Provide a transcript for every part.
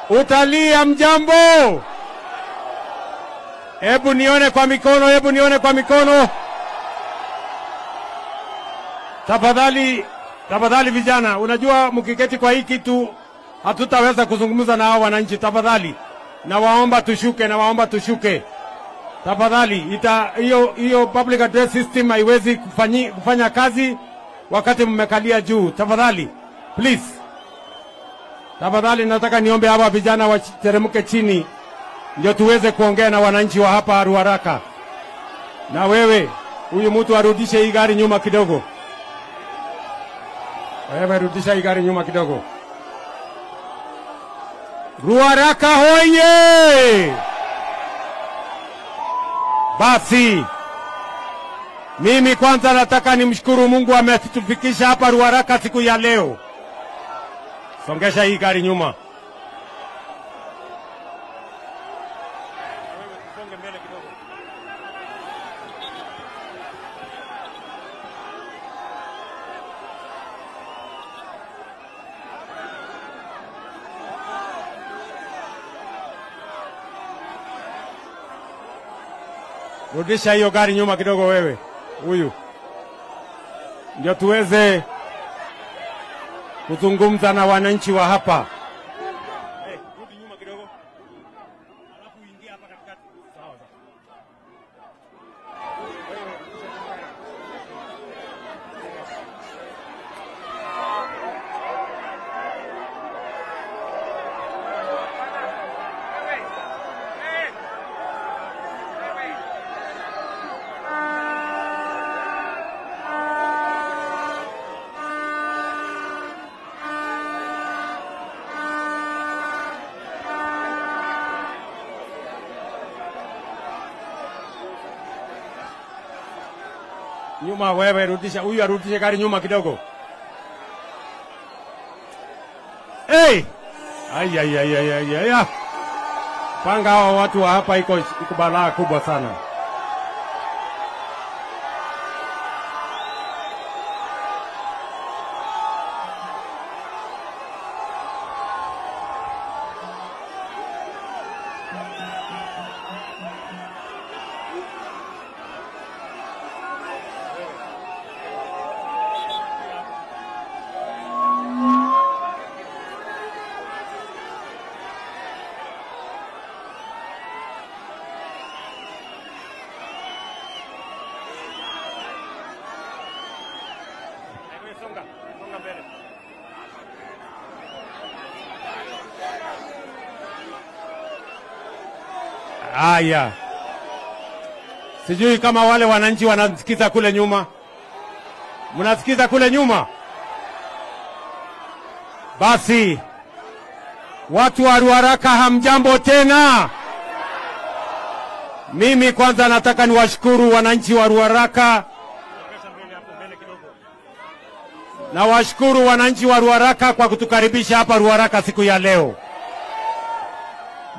Utalii hamjambo? Hebu nione kwa mikono, hebu nione kwa mikono. Tafadhali, tafadhali vijana, unajua mkiketi kwa hii kitu hatutaweza kuzungumza na hao wananchi. Tafadhali, nawaomba tushuke, nawaomba tushuke. Tafadhali, hiyo public address system haiwezi kufanya kazi wakati mmekalia juu. Tafadhali, please. Tafadhali nataka niombe hawa vijana wateremke chini ndio tuweze kuongea na wananchi wa hapa Ruaraka. Na wewe, huyu mtu arudishe hii gari nyuma kidogo. Wewe rudisha hii gari nyuma kidogo. Ruaraka hoye! Basi, mimi kwanza nataka nimshukuru Mungu ametufikisha hapa Ruaraka siku ya leo. Songesha hii gari nyuma. Rudisha hiyo gari nyuma kidogo wewe, huyu. Ndio tuweze kuzungumza na wananchi wa hapa. Hey, rudi nyuma kidogo. Alafu ingia hapa katikati. Sawa sawa. Nyuma wewe, rudisha, huyu arudishe gari nyuma kidogo. Hey! Ay ay ay ay ay ay. Panga hawa watu wa hapa, iko balaa kubwa sana. Aya. Sijui kama wale wananchi wanasikiza kule nyuma. Mnasikiza kule nyuma? Basi watu wa Ruaraka hamjambo tena. Mimi kwanza nataka niwashukuru wananchi wa Ruaraka. Na washukuru wananchi wa Ruaraka kwa kutukaribisha hapa Ruaraka siku ya leo.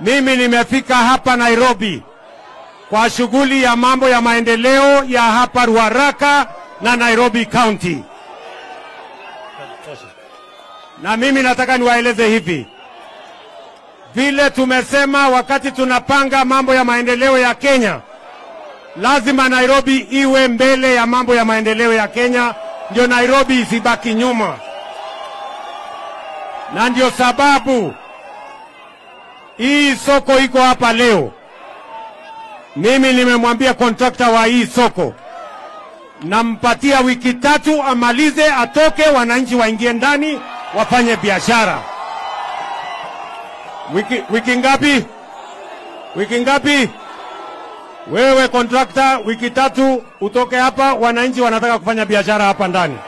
Mimi nimefika hapa Nairobi kwa shughuli ya mambo ya maendeleo ya hapa Ruaraka na Nairobi County. Na mimi nataka niwaeleze hivi. Vile tumesema wakati tunapanga mambo ya maendeleo ya Kenya, lazima Nairobi iwe mbele ya mambo ya maendeleo ya Kenya, ndio Nairobi isibaki nyuma. Na ndio sababu hii soko iko hapa leo. Mimi nimemwambia contractor wa hii soko, nampatia wiki 3 amalize, atoke, wananchi waingie ndani wafanye biashara. Wiki ngapi? Wiki ngapi? Wewe contractor, wiki 3 utoke hapa, wananchi wanataka kufanya biashara hapa ndani.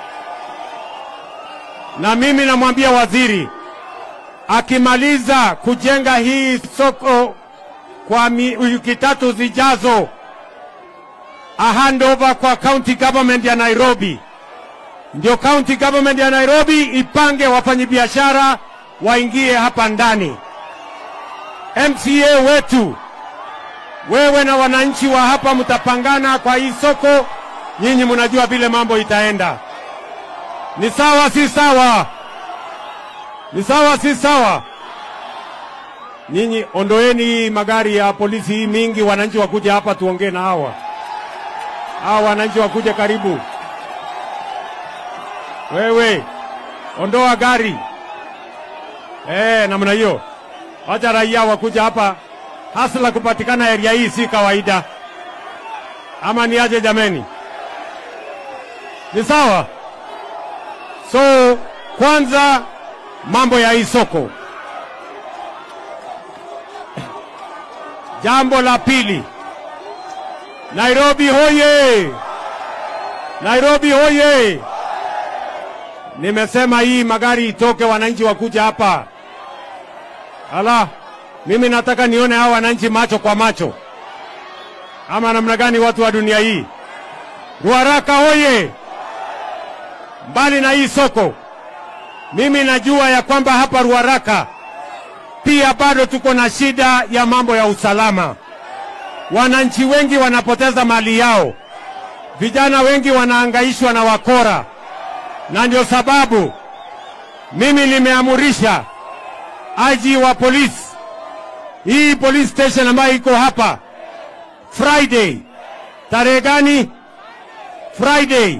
Na mimi namwambia waziri, akimaliza kujenga hii soko kwa wiki 3 zijazo, a handover kwa county government ya Nairobi. Ndio county government ya Nairobi ipange wafanyibiashara waingie hapa ndani. MCA wetu, wewe na wananchi wa hapa mtapangana kwa hii soko, nyinyi mnajua vile mambo itaenda. Ni sawa si sawa? Ni sawa si sawa? Nyinyi ondoeni magari ya polisi hii mingi, wananchi wakuje hapa tuongee na hawa. Hawa wananchi wakuje karibu. Wewe, ondoa gari. Namna hiyo. Wacha raia wakuja hapa. Hasla kupatikana area hii si kawaida. Ama ni aje jameni? Ni sawa? So, kwanza mambo ya hii soko. Jambo la pili. Nairobi hoye! Nairobi hoye! Nimesema hii magari itoke, wananchi wakuja hapa. Ala, mimi nataka nione hao wananchi macho kwa macho. Ama namna gani watu wa dunia hii? Ruaraka hoye! Mbali na hii soko, mimi najua ya kwamba hapa Ruaraka pia bado tuko na shida ya mambo ya usalama. Wananchi wengi wanapoteza mali yao. Vijana wengi wanahangaishwa na wakora. Na ndio sababu mimi nimeamurisha IG wa polisi, hii police station ambayo iko hapa, Friday, tarehe gani? Friday,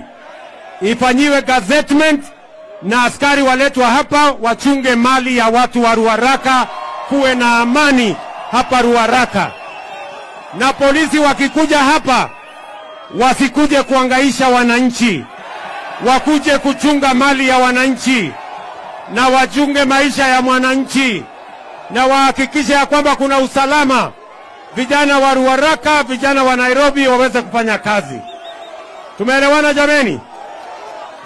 ifanyiwe gazettement na askari waletwa hapa wachunge mali ya watu wa Ruaraka, kuwe na amani hapa Ruaraka. Na polisi wakikuja hapa wasikuje kuangaisha wananchi, wakuje kuchunga mali ya wananchi na wachunge maisha ya mwananchi na wahakikishe ya kwamba kuna usalama. Vijana wa Ruaraka, vijana wa Nairobi waweze kufanya kazi. Tumeelewana jameni?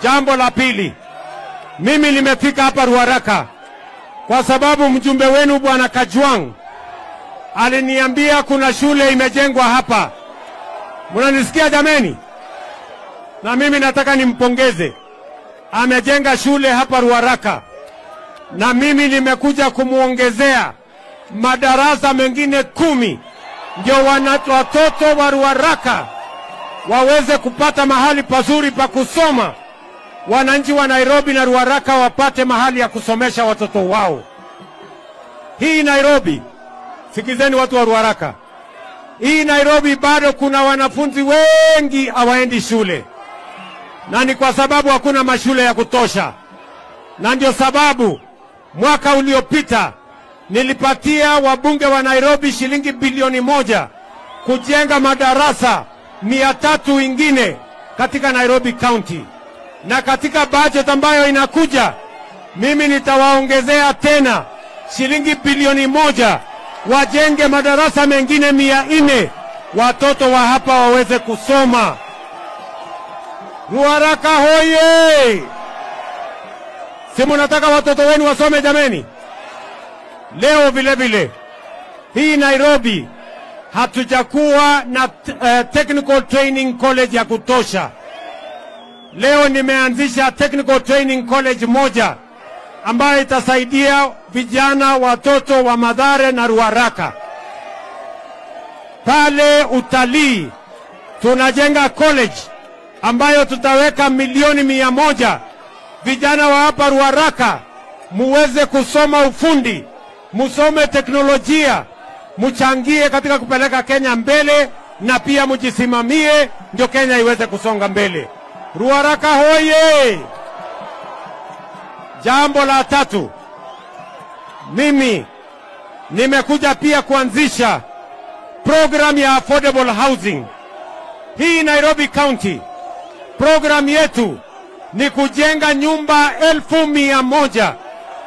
Jambo la pili, mimi nimefika hapa Ruaraka kwa sababu mjumbe wenu Bwana Kajwang aliniambia kuna shule imejengwa hapa. Mnanisikia jameni? Na mimi nataka nimpongeze. Amejenga shule hapa Ruaraka. Na mimi nimekuja kumuongezea madarasa mengine 10 ndio watoto wa Ruaraka waweze kupata mahali pazuri pa kusoma. Wananchi wa Nairobi na Ruaraka wapate mahali ya kusomesha watoto wao. Hii Nairobi, sikizeni watu wa Ruaraka, hii Nairobi bado kuna wanafunzi wengi hawaendi shule. Na ni kwa sababu hakuna mashule ya kutosha. Na ndio sababu mwaka uliopita nilipatia wabunge wa Nairobi shilingi bilioni 1 kujenga madarasa 300 ingine katika Nairobi County. Na katika budget ambayo inakuja, mimi nitawaongezea tena shilingi bilioni 1 wajenge madarasa mengine 400, watoto wa hapa waweze kusoma. Ruaraka hoye! Si mnataka watoto wenu wasome jameni? Leo vile vile hii Nairobi hatujakuwa na technical training college ya kutosha. Leo nimeanzisha technical training college moja ambayo itasaidia vijana watoto wa Mathare na Ruaraka. Pale utalii tunajenga college ambayo tutaweka milioni 100. Vijana wa hapa Ruaraka muweze kusoma ufundi, musome teknolojia, muchangie katika kupeleka Kenya mbele na pia mujisimamie ndio Kenya iweze kusonga mbele. Ruaraka hoye! Jambo la tatu, mimi nimekuja pia kuanzisha program ya affordable housing. Hii Nairobi County, program yetu ni kujenga nyumba 100,000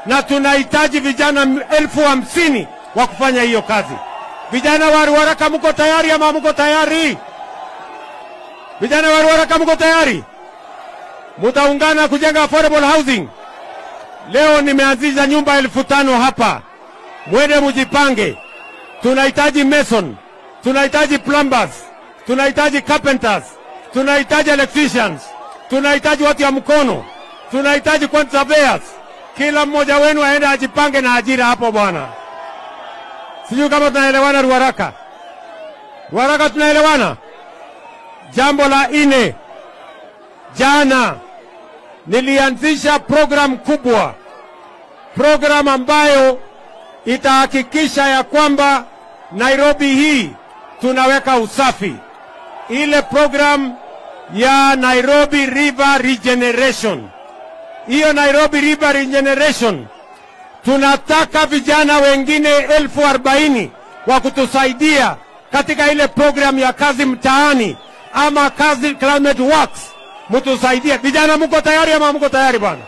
na tunahitaji vijana 50,000 wa kufanya hiyo kazi. Vijana wa Ruaraka mko tayari ama mko tayari? Vijana wa Ruaraka mko tayari? Mutaungana kujenga affordable housing? Leo nimeanzisha nyumba 5,000 hapa. Mwende mujipange. Tunahitaji mason, tunahitaji plumbers, tunahitaji carpenters, tunahitaji electricians, tunahitaji watu ya mkono, tunahitaji quantity surveyors. Kila mmoja wenu aende ajipange na ajira hapo bwana. Sijui kama tunaelewana Ruaraka. Ruaraka tunaelewana? Jambo la nne, jana nilianzisha program kubwa, program ambayo Itahakikisha ya kwamba Nairobi hii tunaweka usafi. Ile program ya Nairobi River Regeneration. Hiyo Nairobi River Regeneration tunataka vijana wengine 40,000 wa kutusaidia katika ile program ya kazi mtaani ama kazi climate works. Mtusaidie. Vijana mko tayari ama mko tayari bwana?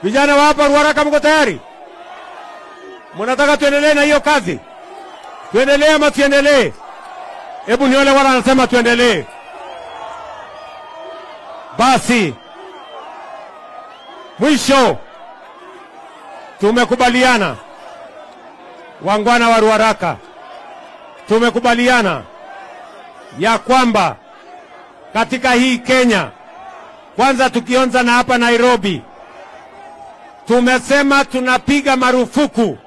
Vijana wa hapa Ruaraka mko tayari? Mnataka tuendelee na hiyo kazi? Tuendelee ama tuendelee? Hebu nione wala anasema tuendelee. Basi mwisho tumekubaliana, wangwana wa Ruaraka, tumekubaliana ya kwamba katika hii Kenya, kwanza tukionza na hapa Nairobi, tumesema tunapiga marufuku,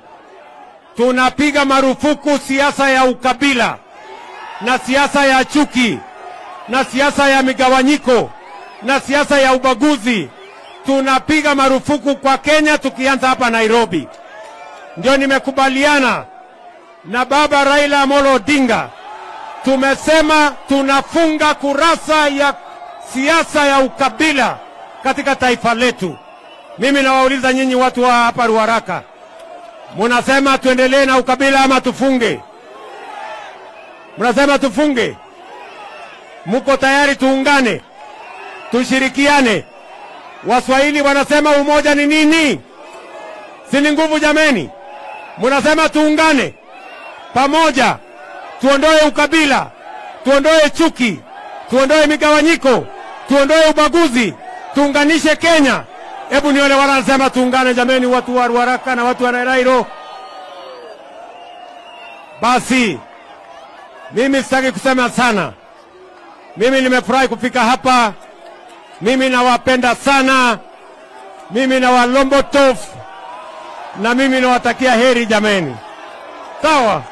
tunapiga marufuku siasa ya ukabila na siasa ya chuki na siasa ya migawanyiko na siasa ya ubaguzi. Tunapiga marufuku kwa Kenya tukianza hapa Nairobi. Ndio nimekubaliana na baba Raila Amolo Odinga. Tumesema tunafunga kurasa ya siasa ya ukabila katika taifa letu. Mimi nawauliza nyinyi watu wa hapa Ruaraka, mnasema tuendelee na ukabila ama tufunge? Mnasema tufunge? Mko tayari tuungane, tushirikiane? Waswahili wanasema umoja ni nini? Si ni nguvu jameni? Mnasema tuungane pamoja, tuondoe ukabila, tuondoe chuki, tuondoe migawanyiko, tuondoe ubaguzi, tuunganishe Kenya. Hebu nione wala wanasema tuungane jameni, watu wa Ruaraka na watu wa Nairairo. Basi mimi sitaki kusema sana. Mimi nimefurahi kufika hapa. Mimi nawapenda sana. Mimi na Walombotof, na mimi nawatakia heri jameni. Sawa?